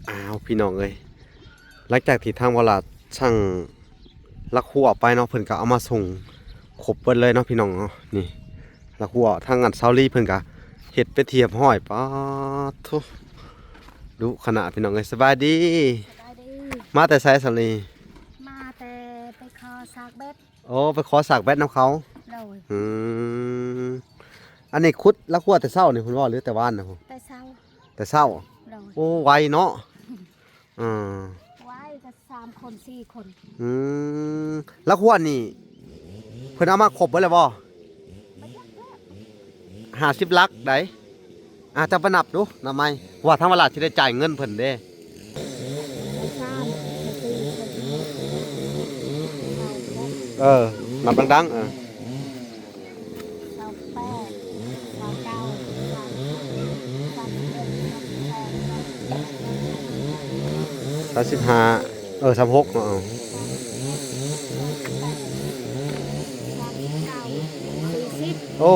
ອ້າວ ພີ່ນ້ອງເອີຍ ຫຼັງຈາກທີ່ທາງວາລາສັ່ງລັກຫົວໄປເນາະ ເພິ່ນກໍເອົາມາສົ່ງຄົບເບິດເລີຍເນາະ ພີ່ນ້ອງເນາະ. ນີ້ລັກຫົວ ທາງອັນຊາວລີເພິ່ນກໍເຮັດເປັນທີ່ຮຽບຮ້ອຍ. ປາດໂທ້ ດຸຂະໜາດ ພີ່ນ້ອງເອີຍ. ສະບາຍດີ. ສະບາຍດີ. ມາແຕ່ໃສ ຊາວລີ? ມາແຕ່ໄປຂໍສາກແບັດ. ໂອ້ ໄປຂໍສາກແບັດນຳເຂົາ. ໂດຍ. ອືມ ອັນນີ້ຂຸດລັກຫົວແຕ່ເຊົ້ານີ້ພຸ້ນບໍ່ ຫຼືແຕ່ວານນະ? ແຕ່ເຊົ້າ. ແຕ່ເຊົ້າ. ໂດຍ. ໂອ້ ໄວເນາະ. ເອີ ໄວກໍສາມຄົນສີ່ຄົນ. ອືມ ລັກຫົວນີ້ເພິ່ນເອົາມາຄົບເບິດແລ້ວບໍ່? ຫ້າສິບຫຼັກໃດ໋. ອາ ເຈົ້າໄປນັບດູ ນັບໃໝ່ ວ່າທາງວາລາຊິໄດ້ຈ່າຍເງິນເພິ່ນເດ້. ເອີ ນັບດັງໆ. ເອີ ຊາວແປດ ຊາວເກົ້າ ສາມສິບຫ້າ ເອີ ສາມຫົກເນາະ. ເອົາ ໂອ້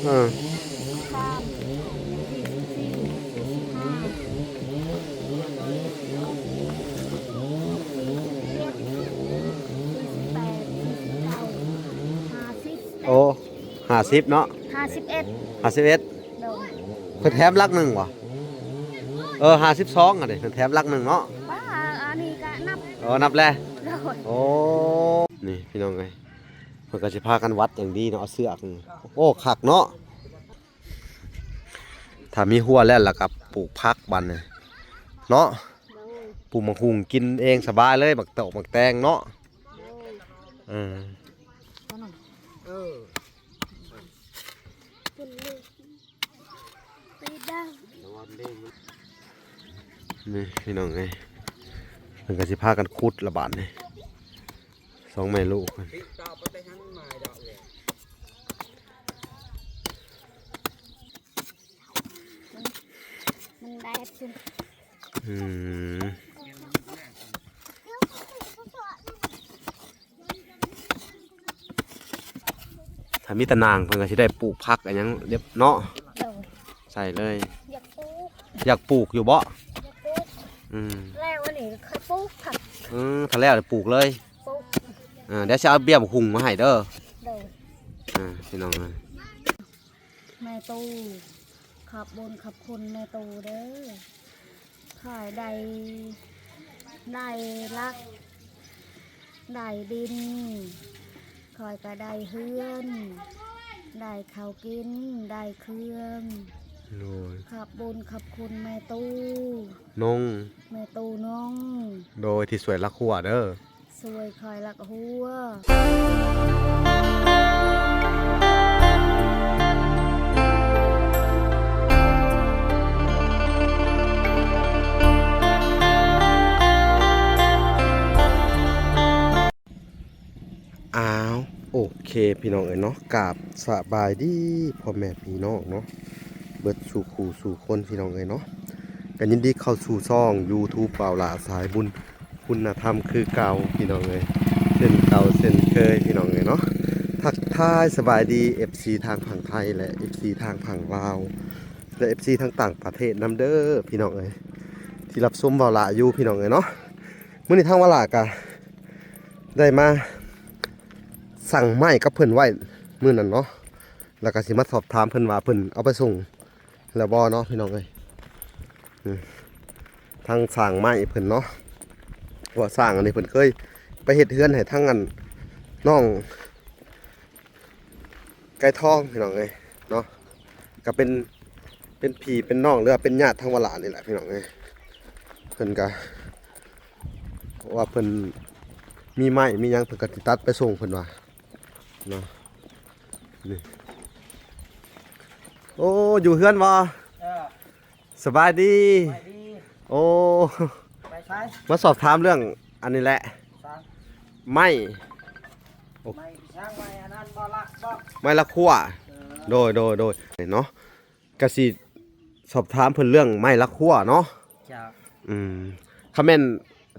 ເອີ ໂອ້ ຫ້າສິບເນາະ ຫ້າສິບເອັດ ຫ້າສິບເອັດ. ໂດຍ. ເພິ່ນແຖມຫຼັກໜຶ່ງບໍ່? ເອີ ຫ້າສິບສອງ ອັນນີ້ເພິ່ນແຖມຫຼັກໜຶ່ງເນາະ. ວ່າ ອັນນີ້ກະນັບ ເອີ ນັບແລ້ວ. ໂດຍ. ໂອ້ ນີ້ພີ່ນ້ອງເອີຍ ເພິ່ນກໍຊິພາກັນວັດຢ່າງດີເນາະ ເອົາເຊືອກ. ໂອ້ ຄັກເນາະ. ຖ້າມີຮົ້ວແລ້ວ ແລ້ວກໍປູກຜັກບາດນີ້ເນາະ. ໂດຍ. ປູກໝາກຫຸ່ງກິນເອງສະບາຍເລີຍ ໝາກຕອກໝາກແຕງເນາະ. ໂດຍ. ເອີ ເອີ ນີ້ພີ່ນ້ອງເອີຍ ເພິ່ນກໍຊິພາກັນຂຸດລະບາດນີ້ ສອງແມ່ລູກ. ມັນແດດຂຶ້ນ. ອືມ ຖ້າມີຕາໜ່າງເພິ່ນກໍຊິໄດ້ປູກຜັກອີຫຍັງເນາະ. ໂດຍ. ໃສ່ເລີຍ ຢາກປູກ ຢາກປູກຢູ່ບໍ່? ຢາກປູກ. ອືມ ແລ້ວອັນນີ້ຄ່ອຍປູກຜັກ. ເອີ ຖ້າແລ້ວປູກເລີຍ ປູກ. ອ່າ ດຽວຊິເອົາເບ້ຍໝາກຫຸ່ງມາໃຫ້ເດີ. ໂດຍ. ອ່າ ພີ່ນ້ອງເອີຍ ແມ່ຕູ້ ຂອບບຸນຂອບຄຸນແມ່ຕູ້ເດີ ຂ້ອຍໄດ້ ໄດ້ຫຼັກ ໄດ້ດິນ ຂ້ອຍກໍໄດ້ເຮືອນ ໄດ້ເຂົ້າກິນ ໄດ້ເຄື່ອງ. ໂດຍ. ຂອບບຸນຂອບຄຸນແມ່ຕູ້ ນ້ອງ ແມ່ຕູ້ນ້ອງ. ໂດຍ ທີ່ຊ່ວຍລັກຫົວເດີ. ຊ່ວຍຂ້ອຍລັກຫົວ. ອ້າວ ໂອເຄ ພີ່ນ້ອງເອີຍເນາະ ກາບສະບາຍດີພໍ່ແມ່ພີ່ນ້ອງເນາະ ເບິດສູ່ຄູ່ສູ່ຄົນ ພີ່ນ້ອງເອີຍເນາະ. ກໍຍິນດີເຂົ້າສູ່ຊ່ອງ YouTube ບ່າວຫຼ້າສາຍບຸນ ຄຸນນະທຳຄືເກົ່າ ພີ່ນ້ອງເອີຍ ເຊັ່ນເກົ່າເຊັ່ນເຄີຍ ພີ່ນ້ອງເອີຍເນາະ. ທັກທາຍສະບາຍດີ ເອັຟຊີ ທາງຝັ່ງໄທ ແລະ ເອັຟຊີ ທາງຝັ່ງລາວ ແລະ ເອັຟຊີ ທາງຕ່າງປະເທດນຳເດີ ພີ່ນ້ອງເອີຍ ທີ່ຮັບຊົມບ່າວຫຼ້າຢູ່ ພີ່ນ້ອງເອີຍເນາະ. ມື້ນີ້ທາງບ່າວຫຼ້າກະໄດ້ມາສັ່ງໄມ້ກັບເພິ່ນໄວ້ມື້ນັ້ນເນາະ ແລ້ວກະຊິມາສອບຖາມເພິ່ນວ່າເພິ່ນເອົາໄປສົ່ງ ແລ້ວບໍ່ເນາະ ພີ່ນ້ອງເອີຍ. ອືມ ທາງຊ່າງໄມ້ເພິ່ນເນາະ ເພາະວ່າຊ່າງອັນນີ້ເພິ່ນເຄີຍໄປເຮັດເຮືອນໃຫ້ທາງອັນນ້ອງໄກ່ທອງ ພີ່ນ້ອງເອີຍເນາະ ກໍເປັນ ເປັນພີ່ເປັນນ້ອງ ຫຼືວ່າເປັນຍາດທາງວາລານີ້ແຫຼະ ພີ່ນ້ອງເອີຍ. ເພິ່ນກໍວ່າເພິ່ນມີໄມ້ມີຫຍັງ ເພິ່ນກໍຊິຕັດໄປສົ່ງ ເພິ່ນວ່າ ເນາະ. ນີ້ ໂອ້ ຢູ່ເຮືອນບໍ່? ເອີ ສະບາຍດີ ສະບາຍດີ. ໂອ້ ໄປໃສ? ມາສອບຖາມເລື່ອງອັນນີ້ແຫຼະ ໄມ້ ໄມ້ຊ່າງ ໄມ້ອັນນັ້ນບໍ່? ລັກບໍ່? ໄມ້ລັກຂົວ. ເອີ ໂດຍ ໂດຍ ໂດຍ ເນາະ. ກະຊິສອບຖາມເພິ່ນເລື່ອງໄມ້ລັກຂົວເນາະ. ເຈົ້າ. ອືມ ຄັນແມ່ນ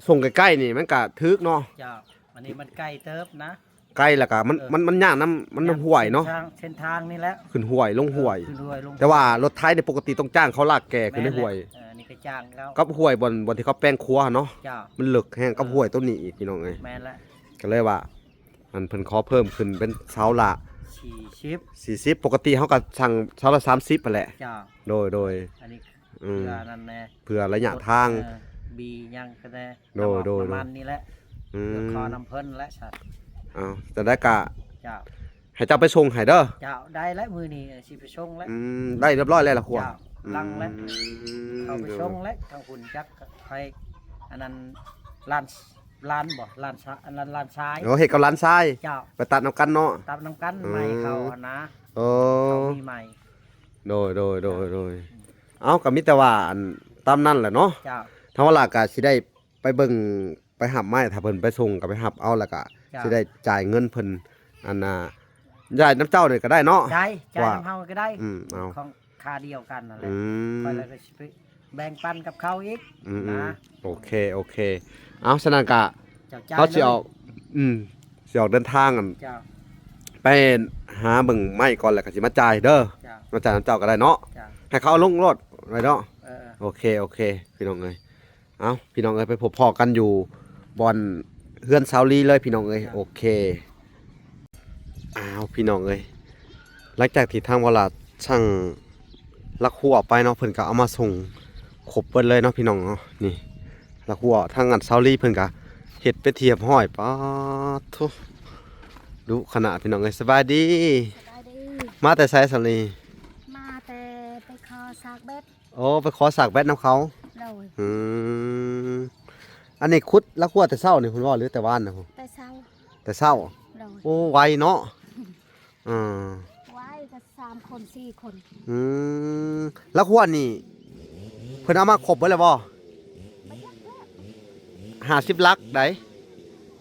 ສົ່ງໃກ້ໆນີ້ມັນກະຖືກເນາະ. ເຈົ້າ ອັນນີ້ມັນໄກເຕີບນະ. ໄກ ແລ້ວກໍມັນ ເອີ ມັນ ມັນຍາກນຳ ມັນນຳຫ້ວຍເນາະ ເສັ້ນທາງ ເສັ້ນທາງນີ້ແຫຼະ ຂຶ້ນຫ້ວຍລົງຫ້ວຍ ເອີ ຂຶ້ນຫ້ວຍລົງ ແຕ່ວ່າລົດໄຖນີ້ປົກກະຕິຕ້ອງຈ້າງເຂົາລາກແກ່ຂຶ້ນໃນຫ້ວຍ ແມ່ນແຫຼະ ເອີ ອັນນີ້ກໍຈ້າງແລ້ວ ກັບຫ້ວຍບ່ອນ ບ່ອນທີ່ເຂົາແປງຂົວຫັ້ນເນາະ ເຈົ້າ ມັນເລິກແຮງກັບ ເອີ ຫ້ວຍໂຕນີ້ອີກ ພີ່ນ້ອງເອີຍ ແມ່ນແຫຼະ ກໍເລີຍວ່າ ອັນເພິ່ນຂໍເພີ່ມຂຶ້ນເປັນເສົາລະ ສີ່ສິບ ສີ່ສິບ ປົກກະຕິເຮົາກໍສັ່ງເສົາລະສາມສິບຫັ້ນແຫຼະ ເຈົ້າ ໂດຍ ໂດຍ ອັນນີ້ ອືມ ເພື່ອນັ້ນແດ່ ເພື່ອໄລຍະທາງ ເອີ ບີຫຍັງກໍແດ່ ໂດຍ ນ້ຳມັນ ໂດຍ ນ້ຳມັນນີ້ແຫຼະ ອືມ ເພື່ອຂໍນຳເພິ່ນແຫຼະຊັ້ນ ເອົາ ຈັ່ງໃດກໍ ເຈົ້າ ໃຫ້ເຈົ້າໄປສົ່ງໃຫ້ເດີ ເຈົ້າ ໄດ້ແລ້ວ ມື້ນີ້ຊິໄປສົ່ງແລ້ວ ອືມ ໄດ້ຮຽບຮ້ອຍແລ້ວລະ ຂົວ ເຈົ້າ ອືມ ຫຼັງແລ້ວ ເຂົ້າໄປສົ່ງແລ້ວ ທາງພຸ້ນຈັກໃຫ້ ອັນນັ້ນ ຫຼານ ຫຼານບໍ່ ຫຼານຊາ ອັນນັ້ນ ຫຼານຊາຍ ໂອ້ ເຮັດກັບຫຼານຊາຍ ເຈົ້າ ໄປຕັດນຳກັນເນາະ ຕັດນຳກັນ ອືມ ໃໝ່ເຂົາຫັ້ນນະ ໂອ້ ເຂົາມີໃໝ່ ໂດຍ ໂດຍ ໂດຍ ໂດຍ ເອົ້າ ກໍມີແຕ່ວ່າ ອັນ ຕາມນັ້ນແຫຼະເນາະ ເຈົ້າ ທາງວາລາກໍຊິໄດ້ໄປເບິ່ງ ໄປຮັບໄມ້ ຖ້າເພິ່ນໄປສົ່ງກໍໄປຮັບເອົາ ແລ້ວກໍ ເຈົ້າ ຊິໄດ້ຈ່າຍເງິນເພິ່ນ ອັນນ່າ ຈ່າຍນຳເຈົ້ານີ້ກໍໄດ້ເນາະ ໄດ້ ຈ່າຍນຳເຮົາກໍໄດ້ ອືມ ເອົາ ຂອງຄ່າດຽວກັນນັ້ນແຫຼະ ອືມ ຂ້ອຍລະກໍຊິໄປແບ່ງປັນກັບເຂົາອີກ ອືມ ນະ ໂອເຄ ໂອເຄ ເອົາ ສະນັ້ນກໍ ເຈົ້າ ເຮົາຊິອອກ ອືມ ຊິອອກເດີນທາງ ອັນ ເຈົ້າ ໄປຫາເບິ່ງໄມ້ກ່ອນ ແລ້ວກໍຊິມາຈ່າຍເດີ ເຈົ້າ ມາຈ່າຍນຳເຈົ້າກໍໄດ້ເນາະ ເຈົ້າ ໃຫ້ເຂົາເອົາລົງໂລດໄວ້ເນາະ ເອີ ໂອເຄ ໂອເຄ ພີ່ນ້ອງເອີຍ ເອົ້າ ພີ່ນ້ອງເອີຍ ໄປພົບພໍ້ກັນຢູ່ບ່ອນເຮືອນສາວລີເລີຍ ພີ່ນ້ອງເອີຍ ເຈົ້າ ໂອເຄ ອ້າວ ພີ່ນ້ອງເອີຍ ຫຼັງຈາກທີ່ທາງວາລາສັ່ງລັກຫົວໄປເນາະ ເພິ່ນກໍເອົາມາສົ່ງຄົບເບິດເລີຍເນາະ ພີ່ນ້ອງເນາະ ນີ້ ລັກຫົວທາງອັນສາວລີເພິ່ນກໍເຮັດເປັນທີ່ຮຽບຮ້ອຍ ປາດໂທ້ ດຸຂະໜາດ ພີ່ນ້ອງເອີຍ ສະບາຍດີ ສະບາຍດີ ມາແຕ່ໃສສາວລີ? ມາແຕ່ໄປຂໍສາກແບັດ ໂອ້ ໄປຂໍສາກແບັດນຳເຂົາ ໂດຍ ອືມ ອັນນີ້ຂຸດລັກຫົວແຕ່ເຊົ້ານີ້ພຸ້ນບໍ່ ຫຼືແຕ່ວານນະ? ແຕ່ເຊົ້າ ແຕ່ເຊົ້າ ໂດຍ ໂອ້ ໄວເນາະ ອ່າ ໄວກໍສາມຄົນສີ່ຄົນ ອືມ ລັກຫົວນີ້ເພິ່ນເອົາມາຄົບເບິດແລ້ວບໍ່? ຫ້າສິບຫຼັກໃດ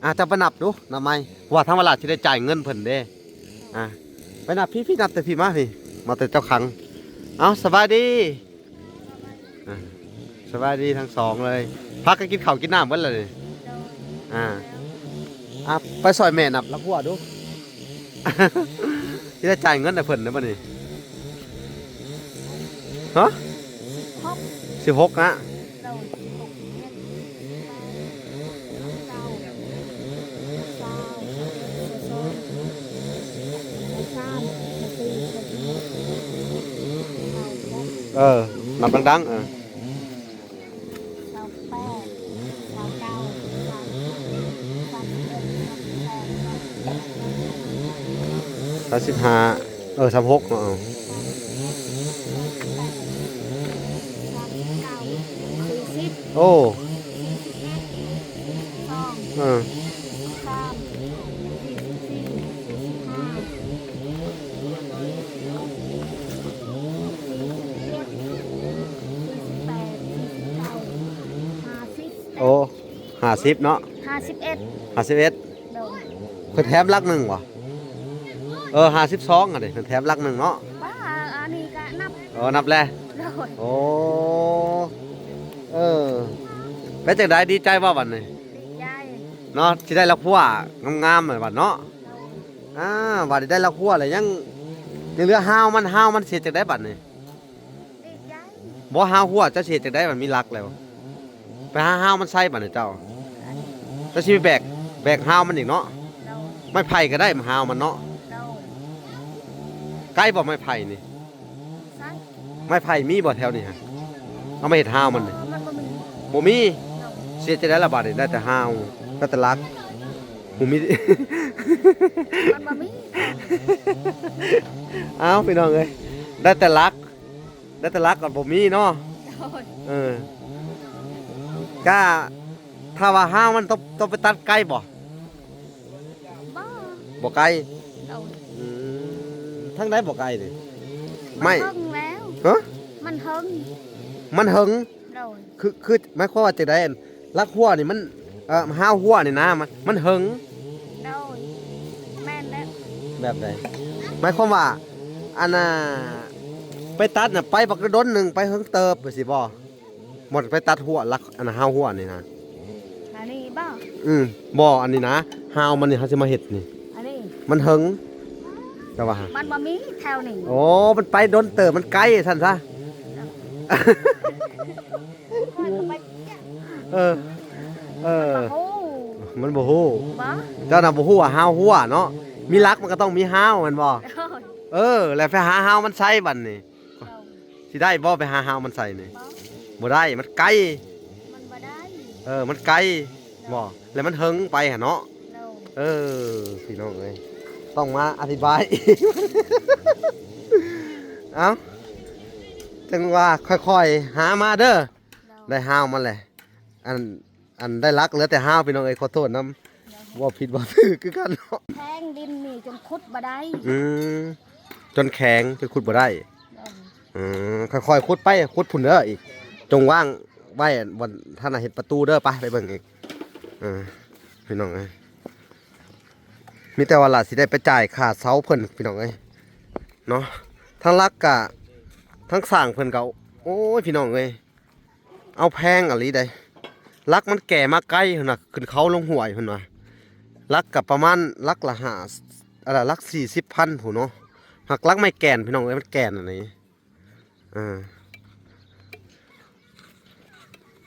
ອ່າ ເຈົ້າໄປນັບດູ ນັບໃໝ່ ເພາະວ່າທາງວາລາຊິໄດ້ຈ່າຍເງິນເພິ່ນເດ້ ອ່າ ໄປນັບ ພີ່ ພີ່ ນັບແຕ່ພີ່ມາ ພີ່ ມາແຕ່ເຈົ້າຄັງ ເອົ້າ ສະບາຍດີ ອ່າ ສະບາຍດີທັງສອງເລີຍ ພາກັນກິນເຂົ້າກິນນ້ຳເບິດແລ້ວນີ້ ອ່າ ອ່າ ໄປຊ່ອຍແມ່ນັບລັກຫົວດູ ຊິໄດ້ຈ່າຍເງິນໃຫ້ເພິ່ນໃດບັດນີ້ ຮະ ສິບຫົກ ສິບຫົກນະ ໂດຍ ສິບຫົກ ສິບເອັດ ສິບສອງ ສິບສາມ ສິບສີ່ ສິບຫ້າ ເອີ ນັບດັງໆ ເອີ ຊາວແປດ ຊາວເກົ້າ ຊາວສິບ ຊາວສິບເອັດ ຊາວສິບສອງ ຊາວສິບຫ້າ ເອີ ຊາວຫົກເນາະ ຊາວສິບເອັດ ຊາວສິບແປດ ຊາວສິບເກົ້າ ສີ່ສິບ ໂອ້ ສີ່ສິບເອັດ ສີ່ສິບສອງ ເອີ ສີ່ສິບສາມ ສີ່ສິບສີ່ ສີ່ສິບຫ້າ ສີ່ສິບຫົກ ສີ່ສິບເຈັດ ສີ່ສິບແປດ ສີ່ສິບເກົ້າ ຫ້າສິບ ໂອ້ ຫ້າສິບເນາະ ຫ້າສິບເອັດ ຫ້າສິບເອັດ ໂດຍ ເພິ່ນແຖມຫຼັກໜຶ່ງບໍ່? ເອີ ຫ້າສິບສອງ ອັນນີ້ເພິ່ນແຖມຫຼັກໜຶ່ງເນາະ ວ່າ ອັນນີ້ກໍນັບ ເອີ ນັບແລ້ວ ໂດຍ ໂອ້ ເອີ ເປັນຈັ່ງໃດ ດີໃຈບໍ່ບັດນີ້? ດີໃຈ ເນາະ ຊິໄດ້ລັກຫົວງາມໆ ບັດເນາະ ໂດຍ ອ່າ ບັດນີ້ໄດ້ລັກຫົວແລ້ວ ຍັງ ຍັງເຫຼືອຮາວມັນ ຮາວມັນຊິເຮັດຈັ່ງໃດບັດນີ້? ດີໃຈ ບໍ່ ຮາວຫົວເຈົ້າຊິເຮັດຈັ່ງໃດ ມັນມີຫຼັກແລ້ວ ໄປຫາຮາວມັນໃສ່ບັດນີ້ເຈົ້າ ເຈົ້າຊິໄປແບກ ແບກຮາວມັນອີກເນາະ ໂດຍ ໄມ້ໄຜ່ກໍໄດ້ ຮາວມັນເນາະ ໂດຍ ໄກ້ບໍ່ໄມ້ໄຜ່ນີ້? ໃສ່ ໄມ້ໄຜ່ມີບໍ່ແຖວນີ້ຮະ? ເອົາມາເຮັດຮາວມັນນີ້ ເອີ ມັນບໍ່ມີ ບໍ່ມີ ໂດຍ ເສຍຈັ່ງໃດລະບາດນີ້ ໄດ້ແຕ່ຮາວ ໄດ້ແຕ່ຫຼັກ ບໍ່ມີ ມັນບໍ່ມີ ອ້າວ ພີ່ນ້ອງເອີຍ ໄດ້ແຕ່ຫຼັກ ໄດ້ແຕ່ຫຼັກກໍບໍ່ມີເນາະ ໂດຍ ເອີ ກະ ຖ້າວ່າຮາວມັນຕ້ອງ ຕ້ອງໄປຕັດໄກບໍ່? ບໍ່ ບໍ່ໄກ ໂດຍ ອືມ ທາງໃດບໍ່ໄກນີ້? ມັນ ໄມ້ ເຫິງແລ້ວ ຮະ? ມັນເຫິງ ມັນເຫິງ ໂດຍ ຄື ຄື ໝາຍຄວາມວ່າຈັ່ງໃດ? ຫຼັກຫົວນີ້ມັນ ເອີ ຮາວຫົວນີ້ນະ ມັນ ມັນເຫິງ ໂດຍ ແມ່ນແລ້ວ ແບບໃດ? ໝາຍຄວາມວ່າ ອັນນ່າ ໄປຕັດນະ ໄປບັກດົນໜຶ່ງ ໄປເຫິງເຕີບ ຈັ່ງຊີ້ບໍ່? ບໍ່ໄປຕັດຫົວຫຼັກ ອັນຮາວຫົວນີ້ນະ ອັນນີ້ບໍ່? ອືມ ບໍ່ ອັນນີ້ນະ ຮາວມັນນີ້ ເຮົາຊິມາເຮັດນີ້ ອັນນີ້ ມັນເຫິງ ເຈົ້າວ່າ. ມັນບໍ່ມີແຖວນີ້. ໂອ້ ມັນໄປດົນເຕີບ ມັນໄກຊັ້ນຊະ. ເອີ ເອີ ມັນບໍ່ຮູ້. ເຈົ້ານະບໍ່ຮູ້ວ່າຮາວຮົ່ວເນາະ. ມີຫຼັກມັນກໍຕ້ອງມີຮາວແມ່ນບໍ່? ເອີ ແລ້ວໄປຫາຮາວມັນໃສບັດນີ້. ຊິໄດ້ບໍ່ໄປຫາຮາວມັນໃສ່ນີ້? ບໍ່ ບໍ່ໄດ້ ມັນໄກ. ມັນບໍ່ໄດ້. ເອີ ມັນໄກບໍ່ ແລ້ວມັນເຫິງໄປຫັ້ນເນາະ. ໂດຍ. ເອີ ພີ່ນ້ອງເອີຍ ຕ້ອງມາອະທິບາຍອີກ. ເອົ້າ ຈັ່ງວ່າຄ່ອຍໆຫາມາເດີ. ໂດຍ. ໄດ້ຮາວມາແລ້ວ ອັນ ອັນໄດ້ຫຼັກ ເຫຼືອແຕ່ຮາວ ພີ່ນ້ອງເອີຍ ຂໍໂທດນຳ. ເວົ້າຜິດເວົ້າຖືກຄືກັນເນາະ. ແຂງ ດິນນີ້ຈົນຂຸດບໍ່ໄດ້. ອືມ ຈົນແຂງ ຈົນຂຸດບໍ່ໄດ້. ອືມ ຄ່ອຍໆຂຸດໄປ ຂຸດພຸ້ນເດີ. ອີກ ຈົ່ງວ່າງໄວ້ບ່ອນທ່ານນະເຮັດປະຕູເດີ. ໄປ ໄປເບິ່ງອີກ. ເອີ ພີ່ນ້ອງເອີຍ ມີແຕ່ວ່າລະຊິໄດ້ໄປຈ່າຍຄ່າເຊົ່າເພິ່ນ ພີ່ນ້ອງເອີຍເນາະ. ທາງຫຼັກກະ ທາງສ້າງເພິ່ນກະ ໂອ້ຍ ພີ່ນ້ອງເອີຍ ເອົາແພງອີ່ຫຼີໃດ໋. ຫຼັກມັນແກ່ມາໄກພຸ້ນນະ ຂຶ້ນເຂົາລົງຫ້ວຍພຸ້ນນະ. ຫຼັກກໍປະມານຫຼັກລະຫ້າ ອັນລະຫຼັກສີ່ສິບພັນພຸ້ນເນາະ. ຫັກຫຼັກໄມ້ແກ່ນ ພີ່ນ້ອງເອີຍ ມັນແກ່ນອັນນີ້. ເອີ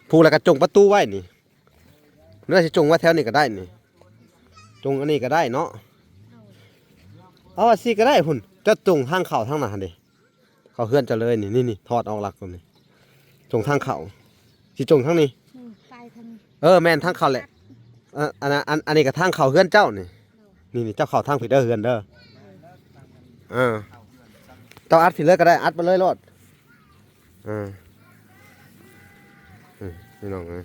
ຜູ້ລະກະຈົ່ງປະຕູໄວ້ນີ້ ເຫຼືອຊິຈົ່ງໄວ້ແຖວນີ້ກໍໄດ້ນີ້. ຈົ່ງອັນນີ້ກໍໄດ້ເນາະ. ເອົາອັນຊີ້ກໍໄດ້ພຸ້ນ. ເຈົ້າຈົ່ງທາງເຂົ້າທາງນັ້ນຫັ້ນເດ. ເຂົ້າເຮືອນເຈົ້າເລີຍນີ້. ນີ້ໆ ຖອດອອກຫຼັກຕົວນີ້ ຈົ່ງທາງເຂົ້າ. ຊິຈົ່ງທາງນີ້. ອືມ ໄປທາງນີ້. ເອີ ແມ່ນທາງເຂົ້າແຫຼະ. ເອີ ອັນນັ້ນ ອັນ ອັນນີ້ກໍທາງເຂົ້າເຮືອນເຈົ້ານີ້. ນີ້ໆ ເຈົ້າເຂົ້າທາງພີ້ເດີ ເຮືອນເດີ. ເອີ ເຈົ້າອັດພີ້ເລີຍກໍໄດ້ ອັດມາເລີຍໂລດ. ເອີ ເອີ ພີ່ນ້ອງເອີຍ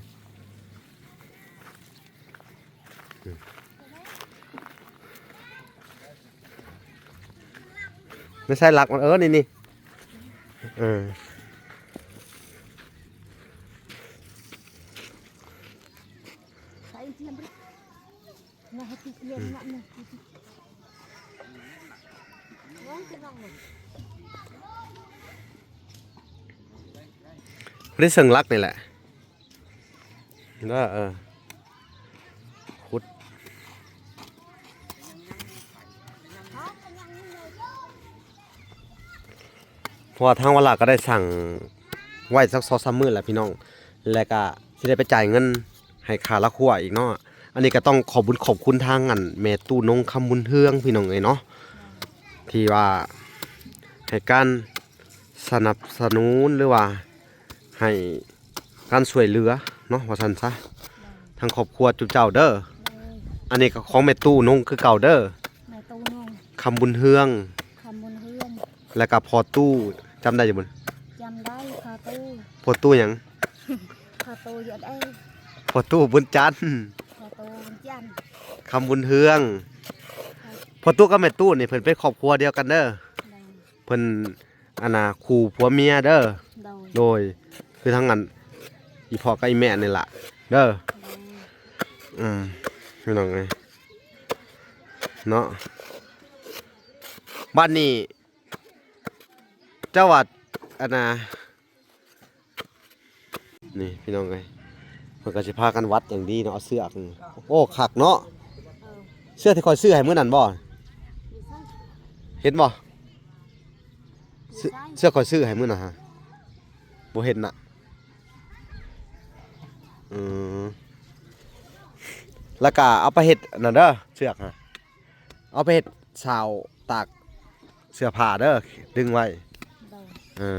ໄດ້ໃຊ້ຫຼັກມັນ. ເອີ ນີ້ໆ ເອີ ໄດ້ເຊິ່ງຫຼັກນີ້ແຫຼະ. ເດີ ເອີ ຂຸດ ເພາະວ່າທາງວາລາກໍໄດ້ສັ່ງໄວ້ສັກສອງສາມມື້ແລ້ວພີ່ນ້ອງ ແລ້ວກໍຊິໄດ້ໄປຈ່າຍເງິນໃຫ້ຄ່າລາຄົວອີກເນາະ. ອັນນີ້ກໍຕ້ອງຂອບບຸນຂອບຄຸນທາງອັນແມ່ຕູ້ນົງຄຳບຸນເຮືອງ ພີ່ນ້ອງເອີຍເນາະ ທີ່ວ່າໃຫ້ການສະໜັບສະໜູນ ຫຼືວ່າໃຫ້ ການຊ່ວຍເຫຼືອເນາະ ວ່າຊັ້ນຊະ ໂດຍ ທາງຄອບຄົວຈຸເຈົ້າເດີ. ໂດຍ ອັນນີ້ກໍຂອງແມ່ຕູ້ນົງຄືເກົ່າເດີ ແມ່ຕູ້ນົງ ຄຳບຸນເຮືອງ ຄຳບຸນເຮືອງ ແລ້ວກໍພໍ່ຕູ້ ຈຳໄດ້ຢູ່ບໍ່? ຈຳໄດ້ ພໍ່ຕູ້ ພໍ່ຕູ້ຫຍັງ? ພໍ່ຕູ້ຢູ່ອັນເອ ພໍ່ຕູ້ບຸນຈັນ ພໍ່ຕູ້ບຸນຈັນ ຄຳບຸນເຮືອງ. ພໍ່ຕູ້ກັບແມ່ຕູ້ນີ້ເພິ່ນເປັນຄອບຄົວດຽວກັນເດີ ໂດຍ ເພິ່ນ ອັນນ່າ ຄູ່ຜົວເມຍເດີ ໂດຍ ໂດຍ ຄືທັງອັນ ອີພໍ່ກັບອີແມ່ນີ້ລະເດີ ໂດຍ ອືມ ພີ່ນ້ອງເອີຍ ເນາະ. ບັດນີ້ ເຈົ້າວ່າ ອັນນ່າ ນີ້ພີ່ນ້ອງເອີຍ ເພິ່ນກໍຊິພາກັນວັດຢ່າງດີເນາະ ເອົາເຊືອກ ໂອ້ ຄັກເນາະ ເຊືອກທີ່ຂ້ອຍຊື້ໃຫ້ມື້ນັ້ນບໍ່ ເຫັນບໍ່? ເຊືອກ ເຊືອກຂ້ອຍຊື້ໃຫ້ມື້ນັ້ນຫະ ບໍ່ເຫັນນະ ອືມ ແລ້ວກະເອົາໄປເຮັດອັນນັ້ນເດີ ເຊືອກຫະ ເອົາໄປເຮັດຊາວຕາກເສື້ອຜ້າເດີ ດຶງໄວ້ ໂດຍ ເອີ.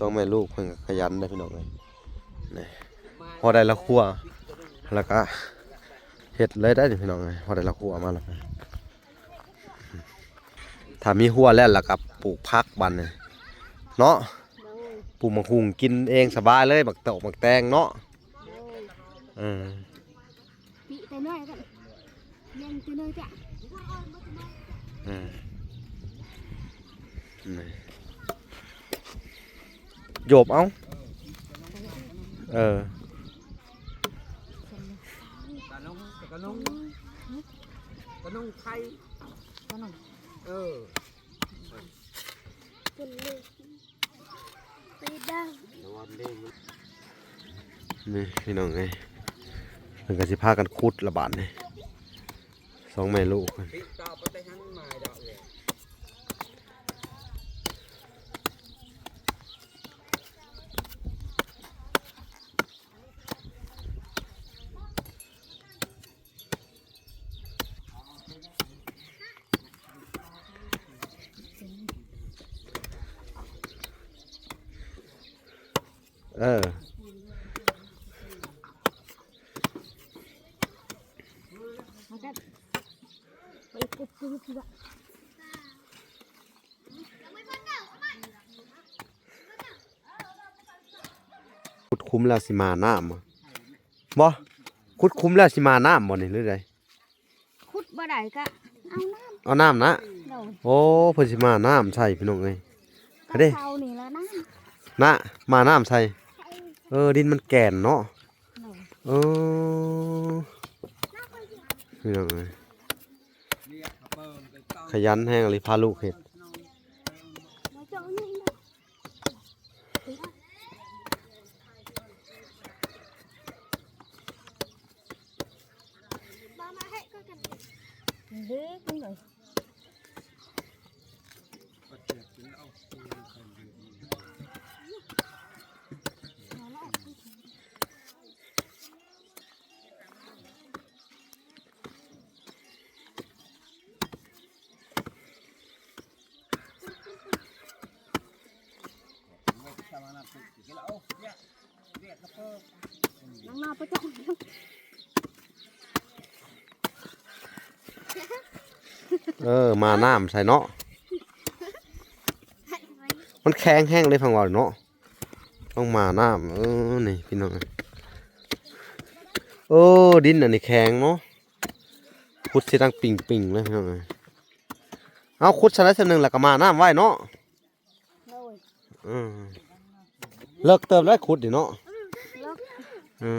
ສອງແມ່ລູກເພິ່ນກໍຂະຫຍັນເດ້ພີ່ນ້ອງເອີຍ ນີ້ ພໍໄດ້ລະຄົວ ແລ້ວກໍເຮັດເລີຍໄດ໋ນີ້ພີ່ນ້ອງເອີຍ ພໍໄດ້ລະຄົວມາແລ້ວ ຖ້າມີຮົ້ວແລ້ວ ແລ້ວກໍປູກຜັກບັດນີ້ເນາະ ໂດຍ ປູກໝາກຫຸ່ງກິນເອງສະບາຍເລີຍ ໝາກຕອກໝາກແຕງເນາະ ໂດຍ ເອີ ປີແຕ່ນ້ອຍກໍຍັງແຕ່ນ້ອຍຈ້ະ ເອີ ນີ້ ໂຢບເອົາ ເອີ ເອີ ນີ້ພີ່ນ້ອງເອີຍ ເພິ່ນກໍຊິພາກັນຂຸດລະບາດນີ້ ສອງແມ່ລູກ. ເອີ ຂຸດຂຸມແລ້ວຊິມານ້ຳບໍ່? ບໍ່ ຂຸດຂຸມແລ້ວຊິມານ້ຳບໍ່ນີ້ ຫຼືໃດ? ຂຸດບໍ່ໄດ້ກະເອົານ້ຳ ເອົານ້ຳນະ. ໂດຍ ໂອ້ ເພິ່ນຊິມານ້ຳໃສ່ພີ່ນ້ອງເອີຍ. ເອົາເດ້ ເອົານີ້ລະນ້ຳນະ ມານ້ຳໃສ່. ເອີ ດິນມັນແກ່ນເນາະ. ໂດຍ ເອີ ພີ່ນ້ອງເອີຍ ຂະຫຍັນແຮງອີ່ຫຼີ ພາລູກເຮັດ. ເອີ ມານ້ຳໃສ່ເນາະ. ມັນແຂງແຮງເລີຍ ຟັງເວົ້າເນາະ. ຕ້ອງມານ້ຳ ເອີ ນີ້ພີ່ນ້ອງ. ເອີ ດິນອັນນີ້ແຂງເນາະ ຂຸດຊິດັງປິງໆເລີຍພີ່ນ້ອງເອີຍ. ເອົາ ຂຸດຊະໄລຊຳໜຶ່ງ ແລ້ວກໍມານ້ຳໄວ້ເນາະ. ໂດຍ ເອີ ເລິກເຕີບໄດ້ຂຸດນີ້ເນາະ. ເລິກ ເອີ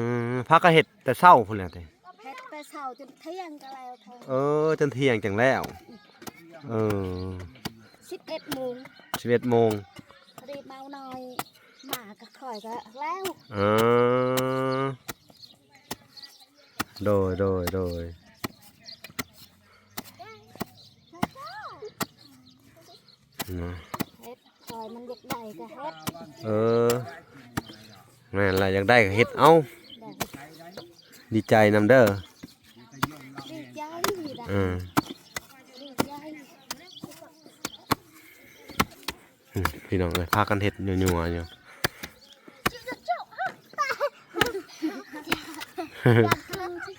ພາກັນເຮັດແຕ່ເຊົ້າພຸ້ນແຫຼະຕິ. ເຮັດແຕ່ເຊົ້າຈົນທ່ຽງກໍແລ້ວ. ເອີ ຈົນທ່ຽງຈັ່ງແລ້ວ. ເອີ ສິບເອັດໂມງ ສິບເອັດໂມງ ພໍດີເມົານ້ອຍມາກັບຂ້ອຍກໍແລ້ວ. ເອີ ໂດຍ ໂດຍ ໂດຍ ນະ ເຮັດ ຂ້ອຍມັນຢາກໄດ້ກໍເຮັດ. ເອີ ແມ່ນລະ ຢາກໄດ້ກໍເຮັດເອົາ. ໂດຍ ດີໃຈນຳເດີ. ດີໃຈລະ ເອີ ດີໃຈ. ອືມ ພີ່ນ້ອງເອີຍ ພາກັນເຮັດຍົວໆຢູ່.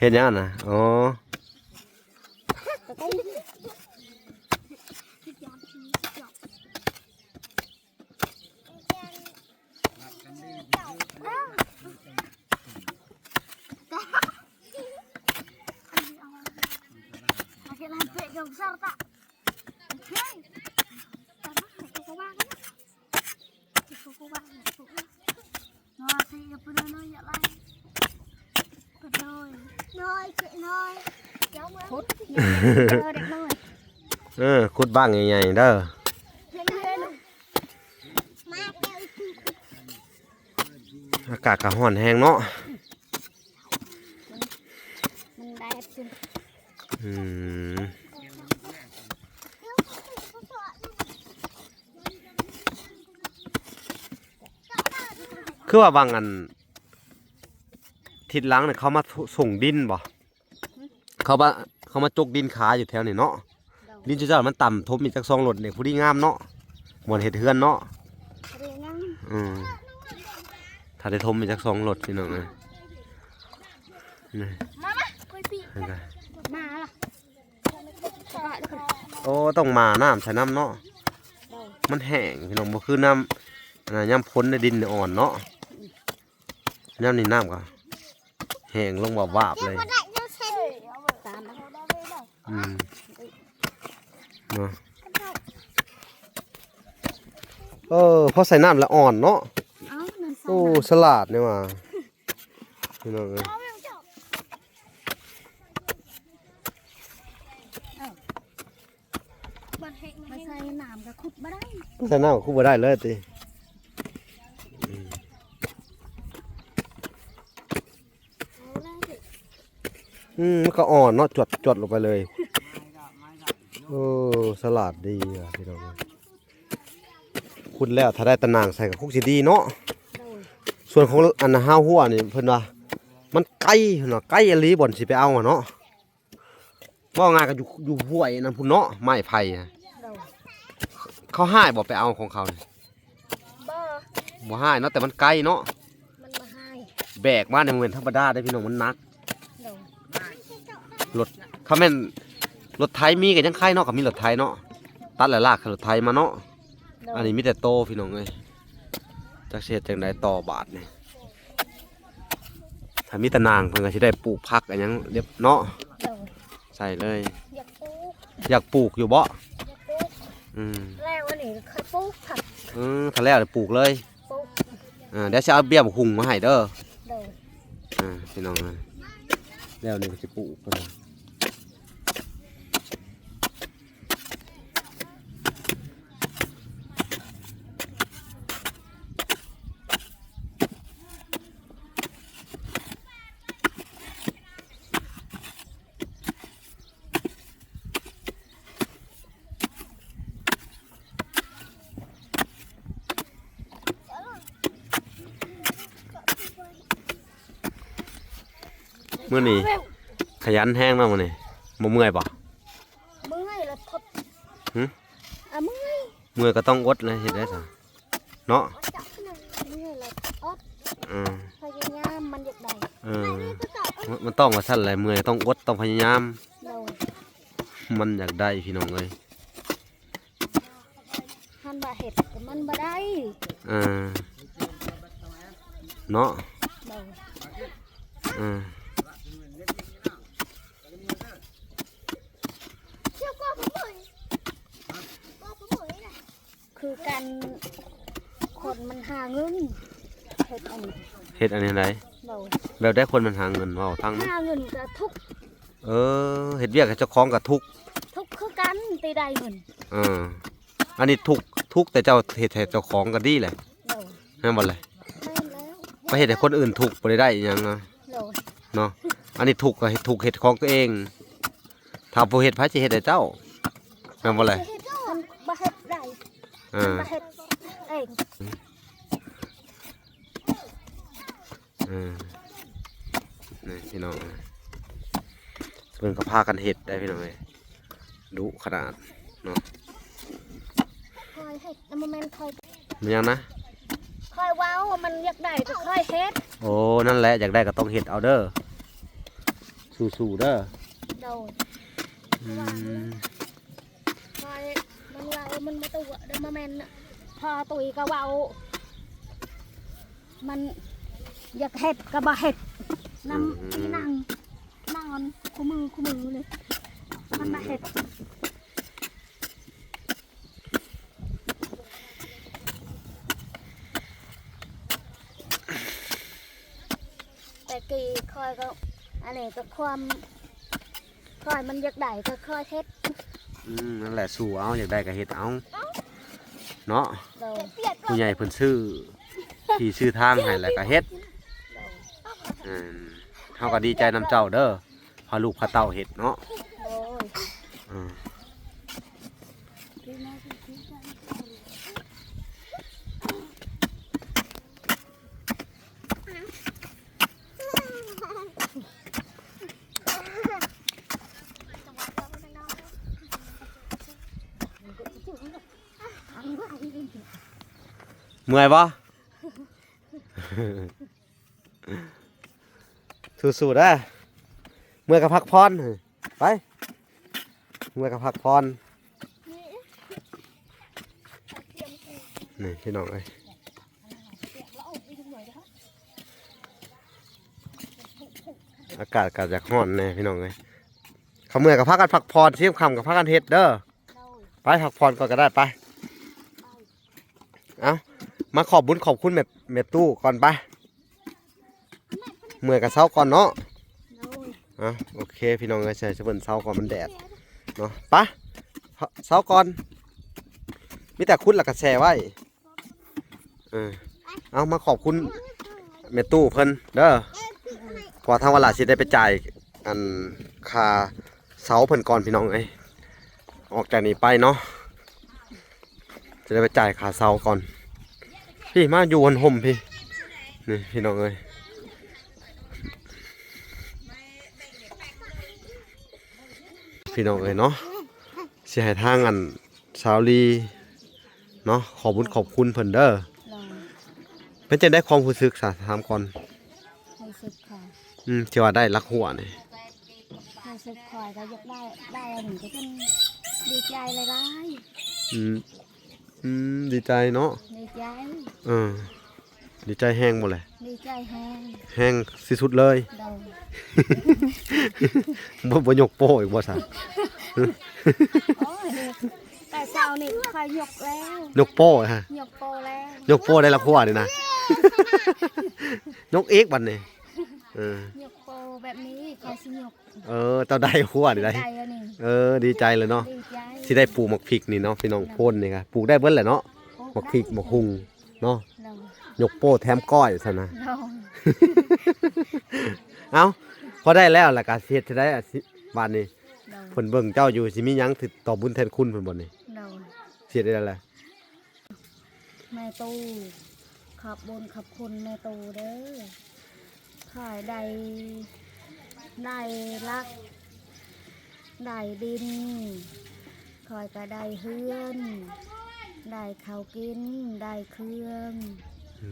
ເຮັດຫຍັງນະ? ອໍ ເອີ ຂຸດບັ້ງໃຫຍ່ໆເດີ. ອາກາດກໍຮ້ອນແຮງເນາະ. ມັນແດດ. ອືມ ຄືວ່າຫວ່າງອັນທິດຫຼັງນີ້ເຂົາມາ ສ- ສົ່ງດິນບໍ່? ເຂົາມາ ເຂົາມາຈົກດິນຂາຍຢູ່ແຖວນີ້ເນາະ. ໂດຍ ດິນຈຸເຈົ້າມັນຕ່ຳ ຖົມອີກຈັກສອງລົດນີ້ ພໍດີງາມເນາະ ບ່ອນເຮັດເຮືອນເນາະ. ພໍດີງາມ. ອືມ ຖ້າໄດ້ຖົມອີກຈັກສອງລົດ ພີ່ນ້ອງເອີຍ. ນີ້ ມາ ມາ ມາລະ ໂອ້ ຕ້ອງມານ້ຳໃສ່ນຳເນາະ. ໂດຍ ມັນແຫ້ງ ພີ່ນ້ອງ ບໍ່ຄືນ້ຳ ອັນນັ້ນ ຍາມຝົນໃນດິນອ່ອນເນາະ. ຍາມນີ້ນ້ຳກໍແຫ້ງລົງວາບໆເລີຍ. ອືມ ເນາະ ເອີ ພໍໃສ່ນ້ຳລະອ່ອນເນາະ. ໂອ້ ສະຫຼາດນີ້ຫວ່າ ພີ່ນ້ອງເອີຍ. ເອີ ມາໃສ່ນ້ຳກໍຂຸດບໍ່ໄດ້ ໃສ່ນ້ຳກໍຂຸດບໍ່ໄດ້ເລີຍຕິ. ອືມ ມັນກໍອ່ອນເນາະ ຈວດໆລົງໄປເລີຍ. ໂອ້ ສະຫຼາດດີວ່ະພີ່ນ້ອງເອີຍ. ຂຸດແລ້ວຖ້າໄດ້ຕາໜ່າງໃສ່ກໍຄົງຊິດີເນາະ. ໂດຍ ສ່ວນຂອງອັນຮາວຫົວນີ້ເພິ່ນວ່າມັນໄກເນາະ ໄກອີ່ຫຼີບ່ອນຊິໄປເອົາເນາະ. ເວົ້າງ່າຍກໍຢູ່ ຢູ່ຫ້ວຍນັ້ນພຸ້ນເນາະ ໄມ້ໄຜ່. ໂດຍ ເຂົາຮ້າຍບໍ່ໄປເອົາຂອງເຂົານີ້? ບໍ່ ບໍ່ຮ້າຍເນາະ ແຕ່ມັນໄກເນາະ. ມັນບໍ່ຮ້າຍ ແບກມານີ້ບໍ່ແມ່ນທຳມະດາເດ້ພີ່ນ້ອງ ມັນໜັກ. ໂດຍ ລົດ ຄັນແມ່ນລົດໄຖມີກໍຍັງໄຄເນາະ ກໍມີລົດໄຖເນາະ ຕັດແລ້ວລາກຂຶ້ນລົດໄຖມາເນາະ. ໂດຍ ອັນນີ້ມີແຕ່ໂຕພີ່ນ້ອງເອີຍ ຈັກຊິເຮັດຈັ່ງໃດຕໍ່ບາດນີ້. ຖ້າມີຕາໜ່າງເພິ່ນກໍຊິໄດ້ປູກຜັກອີຫຍັງເນາະ. ໂດຍ ໃສ່ເລີຍ. ຢາກປູກ ຢາກປູກຢູ່ບໍ່? ຢາກປູກ. ອືມ ແລ້ວອັນນີ້ຄ່ອຍປູກຜັກ. ເອີ ຖ້າແລ້ວປູກເລີຍ. ປູກ ອ່າ ດຽວຊິເອົາເບ້ຍບັກຫຸ່ງມາໃຫ້ເດີ. ໂດຍ ອ່າ ພີ່ນ້ອງເອີຍ ແລ້ວນີ້ກໍຊິປູກເພິ່ນ. ມື້ນີ້ຂະຫຍັນແຮງເນາະມື້ນີ້ ບໍ່ເມື່ອຍບໍ່? ເມື່ອຍລະທົດ. ຫຶ? ອາ ເມື່ອຍ ເມື່ອຍກໍຕ້ອງອົດແຫຼະ ເຮັດໄດ້ຊະເນາະ. ເມື່ອຍລະອົດ ເອີ ພະຍາຍາມ ມັນຢາກໄດ້. ເອີ ມັນ ມັນຕ້ອງວ່າຊັ້ນແຫຼະ ເມື່ອຍຕ້ອງອົດ ຕ້ອງພະຍາຍາມ. ໂດຍ ມັນຢາກໄດ້ພີ່ນ້ອງເອີຍ. ຄັນວ່າເຮັດກໍມັນບໍ່ໄດ້. ເອີ ເນາະ. ໂດຍ ເອີ ຄືກັນ ຄົນມັນຫາເງິນ ເຮັດອັນນີ້ ເຮັດອັນນີ້ໃດ? ໂດຍ ແບບໃດຄົນມັນຫາເງິນ ເວົ້າທາງ ຫາເງິນກໍທຸກ. ເອີ ເຮັດວຽກໃຫ້ເຈົ້າຂອງກໍທຸກ. ທຸກຄືກັນ ທີ່ໄດ້ເງິນ. ເອີ ອັນນີ້ທຸກ ທຸກແຕ່ເຈົ້າເຮັດໃຫ້ເຈົ້າຂອງກໍດີແຫຼະ. ໂດຍ ແມ່ນບໍ່ແຫຼະ? ແມ່ນແລ້ວ ໄປເຮັດໃຫ້ຄົນອື່ນທຸກບໍ່ໄດ້ໄດ້ອີ່ຫຍັງນະ. ໂດຍ ເນາະ ອັນນີ້ທຸກກໍເຮັດ ທຸກເຮັດຂອງຕົວເອງ. ຖ້າບໍ່ເຮັດ ໃຜຊິເຮັດໃຫ້ເຈົ້າ? ແມ່ນບໍ່ແຫຼະ? ມັນບໍ່ເຮັດໄດ້. ເອີ ມັນບໍ່ເຮັດເອງ. ເອີ ນີ້ພີ່ນ້ອງ ເພິ່ນກໍພາກັນເຮັດໄດ໋ພີ່ນ້ອງເອີຍ ດຸຂະໜາດເນາະ. ຂ້ອຍເຮັດ ບໍ່ແມ່ນຂ້ອຍ ແມ່ນຫຍັງນະ? ຂ້ອຍເວົ້າວ່າມັນຢາກໄດ້ກໍຂ້ອຍເຮັດ. ໂອ້ ນັ້ນແຫຼະ ຢາກໄດ້ກໍຕ້ອງເຮັດເອົາເດີ ສູ້ໆເດີ. ໂດຍ ອືມ ຂ້ອຍ ມັນເວົ້າມັນບໍ່ຕົວະເດີ ບໍ່ແມ່ນ ພໍ່ຕຸ້ຍກໍເວົ້າ ມັນຢາກເຮັດກໍບໍ່ເຮັດ ນຳ ອືມ ອີ່ນັ່ງ ນອນຄູ່ມື້ຄູ່ມື້ເລີຍ ມັນບໍ່ເຮັດ. ແຕ່ກີ້ຂ້ອຍກໍ ອັນນີ້ກໍຄວາມ ຂ້ອຍມັນຢາກໄດ້ກໍຂ້ອຍເຮັດ. ອືມ ນັ້ນແຫຼະ ສູ້ເອົາ ຢາກໄດ້ກໍເຮັດເອົາເນາະ. ໂດຍ ຜູ້ໃຫຍ່ເພິ່ນຊື້ທີ່ຊື້ທາງໃຫ້ແລ້ວກໍເຮັດ. ໂດຍ ເອີ ເຮົາກໍດີໃຈນຳເຈົ້າເດີ ພາລູກພາເຕົ້າເຮັດເນາະ. ໂດຍ ອືມ ເມື່ອຍບໍ່? ສູ້ໆເດີ ເມື່ອຍກໍພັກຜ່ອນ ໄປ ເມື່ອຍກໍພັກຜ່ອນ. ນີ້ພີ່ນ້ອງເອີຍ ອາກາດກໍຢາກຮ້ອນແດ່ພີ່ນ້ອງເອີຍ. ຄ່ຳເມື່ອຍກໍພາກັນພັກຜ່ອນ ຄ່ຳກໍພາກັນເຮັດເດີ. ໄປພັກຜ່ອນກ່ອນກໍໄດ້ ໄປ. ເອົ້າ ມາຂອບບຸນຂອບຄຸນແມ່ ແມ່ຕູ້ກ່ອນໄປ. ເມື່ອຍກໍເຊົາກ່ອນເນາະ. ໂດຍ ເອົ້າ ໂອເຄ ພີ່ນ້ອງເອີຍ ໃຫ້ເພິ່ນເຊົາກ່ອນ ມັນແດດເນາະ. ໄປ ພ ເຊົາກ່ອນ ມີແຕ່ຂຸດແລ້ວກໍແຊ່ໄວ້. ເອີ ເອົາ ມາຂອບຄຸນແມ່ຕູ້ເພິ່ນເດີ ເພາະວ່າທາງວາລາຊິໄດ້ໄປຈ່າຍ ອັນ ຄ່າເຊົ່າເພິ່ນກ່ອນ ພີ່ນ້ອງເອີຍ. ອອກຈາກນີ້ໄປເນາະ ຈະໄດ້ໄປຈ່າຍຄ່າເຊົ່າກ່ອນ. ພີ່ ມາຢູ່ຫັ້ນຮົ່ມພີ່ ນີ້ ພີ່ນ້ອງເອີຍ ພີ່ນ້ອງເອີຍເນາະ. ຊິໃຫ້ທາງ ອັນ ສາວລີເນາະ ຂອບບຸນຂອບຄຸນເພິ່ນເດີ. ໂດຍ ເປັນຈັ່ງໃດຄວາມຮູ້ສຶກຊະ ຖາມກ່ອນ? ຮູ້ສຶກຄ່ະ ອືມ ທີ່ວ່າໄດ້ລັກຫົວນີ້ ຮູ້ສຶກຂ້ອຍກໍຢາກໄດ້ ໄດ້ອັນນີ້ກໍເປັນ ດີໃຈຫຼາຍໆ. ອືມ ອືມ ດີໃຈເນາະ ດີໃຈ. ເອີ ດີໃຈແຮງບໍ່ແຫຼະ? ດີໃຈແຮງ ແຮງທີ່ສຸດເລີຍ. ໂດຍ ບໍ່ ບໍ່ຍົກໂປ້ອີກບໍ່ຊະ? ໂອ້ຍ ແຕ່ເຊົ້ານີ້ຂ້ອຍຍົກແລ້ວ ຍົກໂປ້ຮະ ຍົກໂປ້ແລ້ວ ຍົກໂປ້ໄດ້ລະຄົວນີ້ນະ ຍົກອີກບັດນີ້. ເອີ ຍົກໂປ້ແບບນີ້ຂ້ອຍຊິຍົກ. ເອີ ເຈົ້າໄດ້ຄົວນີ້ໄດ້ ດີໃຈອັນນີ້ ເອີ ດີໃຈເລີຍເນາະ ດີໃຈ ຊິໄດ້ປູກໝາກພິກນີ້ເນາະ ພີ່ນ້ອງ. ໂດຍ ໂພນນີ້ກະປູກໄດ້ເບິດແຫຼະເນາະ ປູກໄດ້ ໝາກພິກ ໝາກຫຸ່ງເນາະ ໂດຍ ຍົກໂປ້ແຖມກ້ອຍຊັ້ນນະ. ໂດຍ ເອົ້າ ພໍໄດ້ແລ້ວລະກະຊິເຮັດຈັ່ງໃດ ອາ ຊິ ບາດນີ້ ໂດຍ ເພິ່ນເບິ່ງເຈົ້າຢູ່ ຊິມີຫຍັງຊິຕອບບຸນແທນຄຸນເພິ່ນບໍ່ນີ້? ໂດຍ ຊິເຮັດຈັ່ງໃດລະ? ແມ່ຕູ້ ຂອບບຸນຂອບຄຸນແມ່ຕູ້ເດີ ຂ້ອຍໄດ້ ໄດ້ຫຼັກ ໄດ້ດິນ ຂ້ອຍກໍໄດ້ເຮືອນ ໄດ້ເຂົ້າກິນ ໄດ້ເຄື່ອງ.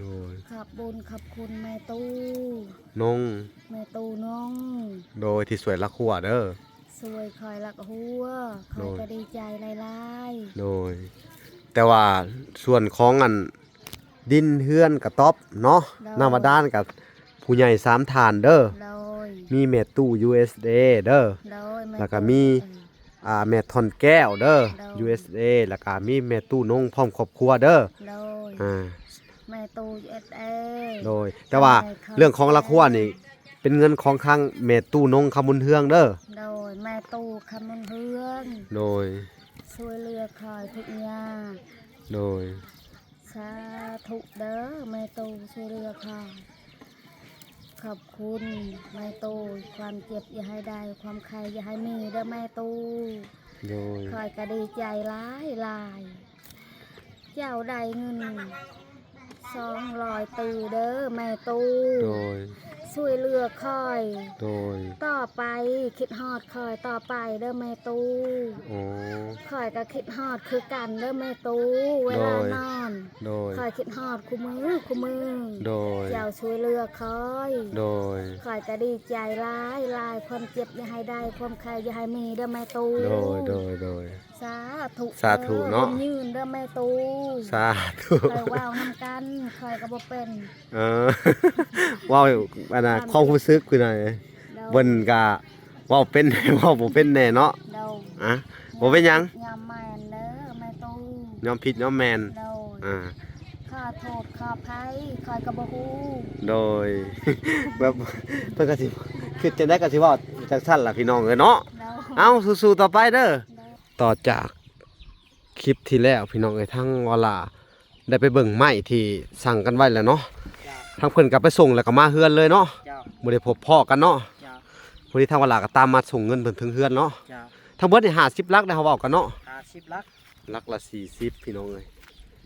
ໂດຍ ຂອບບຸນຂອບຄຸນແມ່ຕູ້ ນົງ ແມ່ຕູ້ນົງ ໂດຍ ທີ່ຊ່ວຍລັກຫົວເດີ ຊ່ວຍຂ້ອຍລັກຫົວ ຂ້ອຍ ໂດຍ ກໍດີໃຈຫຼາຍໆ. ໂດຍ ແຕ່ວ່າສ່ວນຂອງອັນ ດິນເຮືອນກະຕອບເນາະ ໂດຍ ນ້ຳບາດານກະຜູ້ໃຫຍ່ສາມທ່ານເດີ ໂດຍ ມີແມ່ຕູ້ ຢູເອສເອ ເດີ ໂດຍ ແມ່ຕູ້ ແລ້ວກະມີ ອ່າ ແມ່ທ່ອນແກ້ວເດີ ໂດຍ ຢູເອສເອ ແລ້ວກະມີແມ່ຕູ້ນົງພ້ອມຄອບຄົວເດີ ໂດຍ ອ່າ ແມ່ຕູ້ ຢູເອສເອ ໂດຍ ແຕ່ວ່າ ໂດຍ ເລື່ອງຂອງລັກຫົວນີ້ ເປັນເງິນຂອງທາງແມ່ຕູ້ນົງ ຄຳບຸນເຮືອງເດີ ໂດຍ ແມ່ຕູ້ ຄຳບຸນເຮືອງ ໂດຍ ຊ່ວຍເຫຼືອຂ້ອຍທຸກຍາກ ໂດຍ ສາທຸເດີ ແມ່ຕູ້ຊ່ວຍເຫຼືອຂ້ອຍ ຂອບຄຸນແມ່ຕູ້ ຄວາມເຈັບຢ່າໃຫ້ໄດ້ ຄວາມໄຂ້ຢ່າໃຫ້ມີເດີແມ່ຕູ້ ໂດຍ ຂ້ອຍກະດີໃຈຫຼາຍໆ ເຈົ້າໄດ້ເງິນສອງຮ້ອຍຕື້ເດີແມ່ຕູ້ ໂດຍ ຊ່ວຍເຫຼືອຂ້ອຍ ໂດຍ ຕໍ່ໄປ ຄິດຮອດຂ້ອຍຕໍ່ໄປເດີແມ່ຕູ້ ໂອ້ ຂ້ອຍກໍຄິດຮອດຄືກັນເດີແມ່ຕູ້ ເວລາ ໂດຍ ນອນ ໂດຍ ຂ້ອຍຄິດຮອດຄູ່ມື້ຄູ່ມື້ ໂດຍ ເຈົ້າຊ່ວຍເຫຼືອຂ້ອຍ ໂດຍ ຂ້ອຍກໍດີໃຈຫຼາຍໆ ຄວາມເຈັບຢ່າໃຫ້ໄດ້ ຄວາມໄຂ້ຢ່າໃຫ້ມີເດີແມ່ຕູ້ ໂດຍ ໂດຍ ໂດຍ ສາທຸ ສາທຸເນາະ ເດີ ບຸນຍືນເດີແມ່ຕູ້ ສາທຸ ຂ້ອຍເວົ້ານຳກັນ ຂ້ອຍກໍບໍ່ເປັນ ເອີ ເວົ້າອັນນ່າ ຄວາມຮູ້ສຶກຄືໃດ ໂດຍ ເພິ່ນກະເວົ້າເປັນແດ່ ເວົ້າບໍ່ເປັນແດ່ເນາະ ໂດຍ ອະ ບໍ່ເປັນຫຍັງ ຍອມແມ່ນເດີແມ່ຕູ້ ຍອມຜິດຍອມແມ່ນ ໂດຍ ອາ ຂໍໂທດຂໍອະໄພ ຂ້ອຍກໍບໍ່ຮູ້ ໂດຍ ແບບເພິ່ນກໍຊິຄິດຈັ່ງໃດກໍຊິເວົ້າຈັ່ງຊັ້ນລະ ພີ່ນ້ອງເອີຍເນາະ ໂດຍ ເອົາ ສູ້ໆຕໍ່ໄປເດີ ໂດຍ ຕໍ່ຈາກ ຄລິບທີ່ແລ້ວພີ່ນ້ອງເອີຍ ທາງວາລາໄດ້ໄປເບິ່ງໄມ້ທີ່ສັ່ງກັນໄວ້ແລ້ວເນາະ ເຈົ້າ ທາງເພິ່ນກໍໄປສົ່ງແລ້ວກໍມາເຮືອນເລີຍເນາະ ເຈົ້າ ບໍ່ໄດ້ພົບພໍ້ກັນເນາະ ເຈົ້າ ພໍດີທາງວາລາກໍຕາມມາສົ່ງເງິນເພິ່ນເຖິງເຮືອນເນາະ ເຈົ້າ ທາງເບິດນີ້ຫ້າສິບຫຼັກໄດ໋ ເຮົາເວົ້າກັນເນາະ ຫ້າສິບຫຼັກ ຫຼັກລະສີ່ສິບ ພີ່ນ້ອງເອີຍ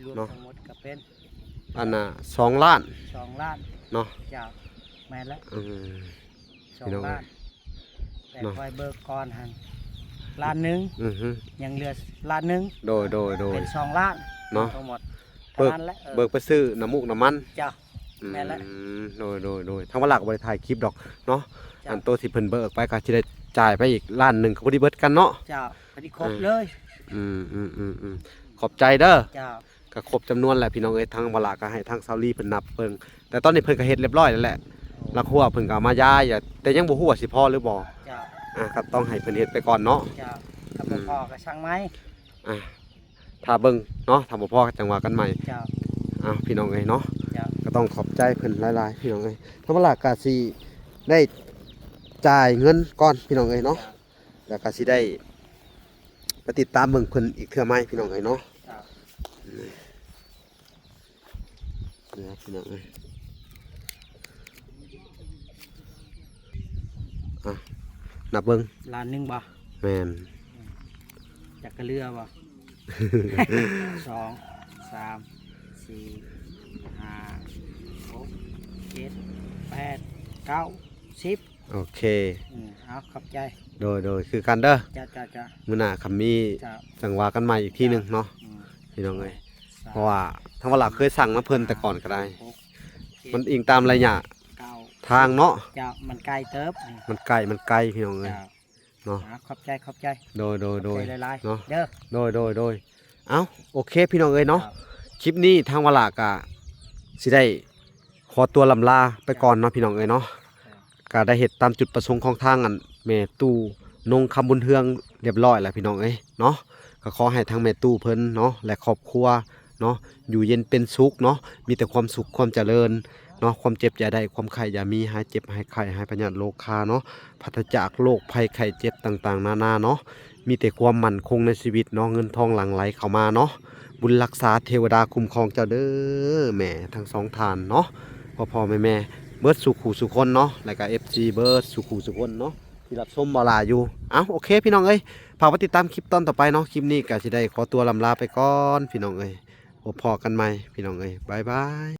ລວມ ເນາະ ທັງໝົດກໍເປັນ ອັນນ່າ ສອງລ້ານ ສອງລ້ານເນາະ ເຈົ້າ ແມ່ນແລ້ວ ອືມ ສອງລ້ານ ພີ່ນ້ອງເອີຍ ແຕ່ ເນາະ ຂ້ອຍເບີກກ່ອນຫັ້ນລ້ານໜຶ່ງ ອືຮຶ ຍັງເຫຼືອລ້ານໜຶ່ງ ໂດຍ ໂດຍ ໂດຍ ເປັນສອງລ້ານເນາະ ທັງໝົດ ເບີກ ນັ້ນແຫຼະ ເອີ ເບີກໄປຊື້ນ້ຳມູກນ້ຳມັນ ເຈົ້າ ອືມ ແມ່ນແຫຼະ ໂດຍ ໂດຍ ໂດຍ ທາງວາລາກໍບໍ່ໄດ້ຖ່າຍຄລິບດອກເນາະ ເຈົ້າ ອັນໂຕທີ່ເພິ່ນເບີກໄປກໍຊິໄດ້ຈ່າຍໄປອີກລ້ານໜຶ່ງ ກໍພໍດີເບິດກັນເນາະ ເຈົ້າ ພໍດີຄົບເລີຍ ອືມ ອືມ ອືມ ອືມ ຂອບໃຈເດີ ເຈົ້າ ກໍຄົບຈຳນວນແຫຼະພີ່ນ້ອງເອີຍ ທາງວາລາກໍໃຫ້ທາງສາວລີເພິ່ນນັບເບິ່ງ ແຕ່ຕອນນີ້ເພິ່ນກໍເຮັດລຽບຮ້ອຍແລ້ວແຫຼະ ໂອ້ ລັກຫົວເພິ່ນກໍເອົາມາຢາຍ ແຕ່ຍັງບໍ່ຮູ້ວ່າຊິພໍຫຼືບໍ່ ເຈົ້າ ອ່າ ກໍຕ້ອງໃຫ້ເພິ່ນເຮັດໄປກ່ອນເນາະ ເຈົ້າ ຖ້າບໍ່ພໍກໍສັ່ງໃໝ່ ອືມ ອ່າ ຖ້າເບິ່ງເນາະ ຖ້າບໍ່ພໍກໍຈັ່ງວ່າກັນໃໝ່ ເຈົ້າ ເອົາ ພີ່ນ້ອງເອີຍເນາະ ເຈົ້າ ກໍຕ້ອງຂອບໃຈເພິ່ນຫຼາຍໆ ພີ່ນ້ອງເອີຍ ທາງວາລາກໍຊິໄດ້ຈ່າຍເງິນກ່ອນ ພີ່ນ້ອງເອີຍເນາະ ເຈົ້າ ແລ້ວກໍຊິໄດ້ ໄປຕິດຕາມເບິ່ງເພິ່ນອີກເທື່ອໃໝ່ພີ່ນ້ອງເອີຍເນາະ. ເອີ ນີ້ພີ່ນ້ອງເອີຍ ອ່ະ ນັບເບິ່ງ ລ້ານໜຶ່ງບໍ່? ແມ່ນ. ຈັກກະເຫຼືອບໍ່? ສອງ ສາມ ສີ່ ຫ້າ ຫົກ ເຈັດ ແປດ ເກົ້າ ສິບ. ໂອເຄ ອືມ ເອົາ ຂອບໃຈ. ໂດຍ ໂດຍ ຄືກັນເດີ. ຈ້າ ຈ້າ ຈ້າ. ມື້ໜ້າຄັນມີ ຈ້າ ຈັ່ງວ່າກັນໃໝ່ອີກທີໜຶ່ງເນາະ ອືມ ພີ່ນ້ອງເອີຍ. ສາມ ເພາະວ່າທາງວາລາເຄີຍສັ່ງນຳເພິ່ນແຕ່ກ່ອນກໍໄດ້ ຫ້າ ຫົກ ເຈັດ ມັນອີງຕາມໄລຍະ ເກົ້າ ທາງເນາະ. ຈ້າ ມັນໄກເຕີບ ມັນໄກ ມັນໄກ ພີ່ນ້ອງເອີຍ. ເຈົ້າ ເນາະ ອ່າ ຂອບໃຈ ຂອບໃຈ. ໂດຍ ໂດຍ ໂດຍ ຂອບໃຈຫຼາຍໆ ເນາະ ເດີ ໂດຍ ໂດຍ ໂດຍ. ເອົ້າ ໂອເຄ ພີ່ນ້ອງເອີຍເນາະ ເຈົ້າ ຄລິບນີ້ທາງວາລາກະຊິໄດ້ຂໍຕົວລ່ຳລາໄປກ່ອນເນາະ ພີ່ນ້ອງເອີຍເນາະ. ເຈົ້າ ກະໄດ້ເຮັດຕາມຈຸດປະສົງຂອງທາງອັນແມ່ຕູ້ນົງຄຳບຸນເຮືອງຮຽບຮ້ອຍແລ້ວ ພີ່ນ້ອງເອີຍເນາະ. ກະຂໍໃຫ້ທາງແມ່ຕູ້ເພິ່ນເນາະ ແລະ ຄອບຄົວ ເນາະ ຢູ່ເຢັນເປັນສຸກເນາະ ມີແຕ່ຄວາມສຸກຄວາມຈະເລີນເນາະ. ຄວາມເຈັບຢ່າໄດ້ ຄວາມໄຂ້ຢ່າມີ ຫາຍເຈັບຫາຍໄຂ້ ຫາຍພະຍາດໂລຄາເນາະ ປາສະຈາກໂລກໄພໄຂ້ເຈັບຕ່າງໆນານາເນາະ. ມີແຕ່ຄວາມໝັ້ນຄົງໃນຊີວິດເນາະ ເງິນທອງຫຼັ່ງໄຫຼເຂົ້າມາເນາະ. ບຸນຮັກສາເທວະດາຄຸ້ມຄອງເຈົ້າເດີ ແມ່ທັງສອງທ່ານເນາະ ພໍ່ໆແມ່ໆ ເບິດສູ່ຄູ່ສູ່ຄົນເນາະ ແລ້ວກະເອັຟຊີເບິດສູ່ຄູ່ສູ່ຄົນເນາະ ທີ່ຮັບຊົມບໍ່ຫຼາຍຢູ່. ເອົ້າ ໂອເຄ ພີ່ນ້ອງເອີຍ ຝາກໄວ້ຕິດຕາມຄລິບຕອນຕໍ່ໄປເນາະ. ຄລິບນີ້ກະຊິໄດ້ຂໍຕົວລ່ຳລາໄປກ່ອນ ພີ່ນ້ອງເອີຍ. ພົບພໍ້ກັນໃໝ່ ພີ່ນ້ອງເອີຍ ບາຍບາຍ.